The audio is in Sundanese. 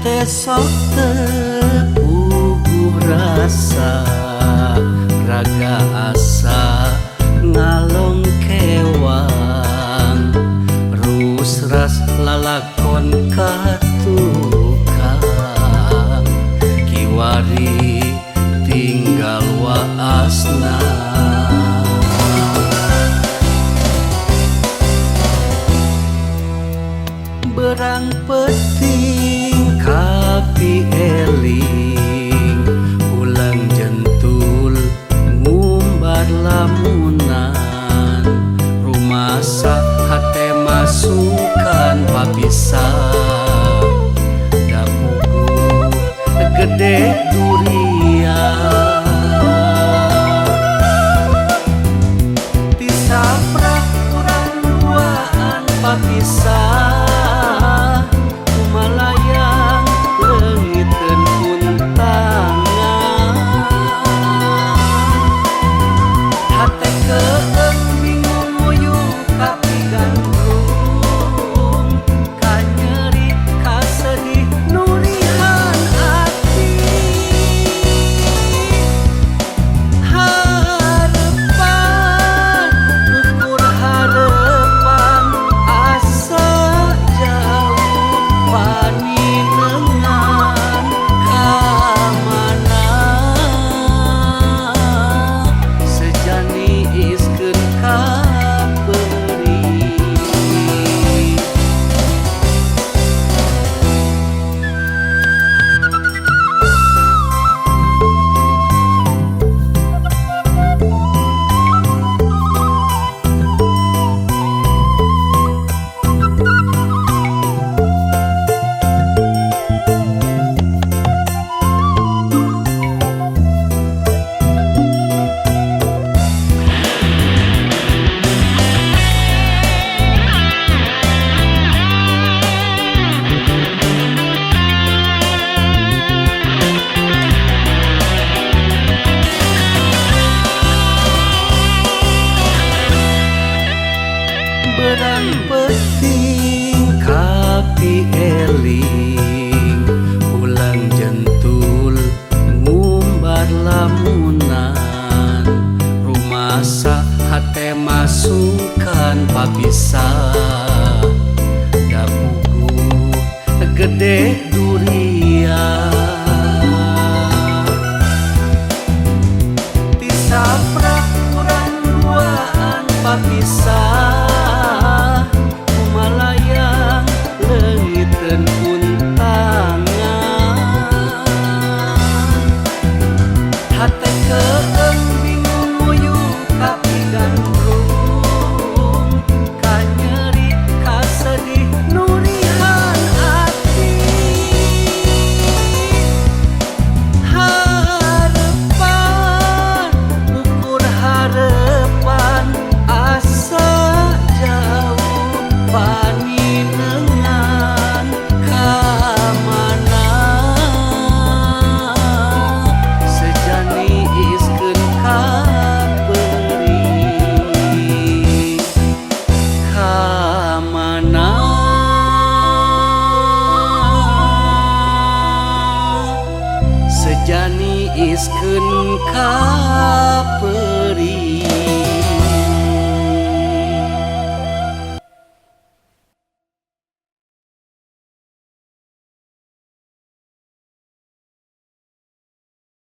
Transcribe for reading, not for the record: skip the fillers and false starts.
Hate sok teu puguh rasa raga asa ngalongkewang rusras lalakon ka tukang kiwari tinggal waasna. Berang peting kapi eling ulang jentul ngumbar lamunan rumasa hate masukan papisah dapugu gede durian tisaprak urang duaan papisah kumalayang leungiteun kuntangan hate keeng bingung nguyuh kapi gandrung kanyeri kasedih nurihan ati harepan ukur harepan asa jauh paninengan ka mana sejani iskeun ka peurih. Berang peting kapi eling ulang jentul ngumbar lamunan rumasa hate masukan papisah dapugu gede durian tisaprak urang duaan papisah kumalayang leungiteun kuntangan hate keeng bingung nguyuh kapi gandrung kanyeri kasedih nurihan ati harepan ukur harepan asa jauh paninengan ka mana sejani iskeun ka peurih ka mana sejani iskeun ka peurih.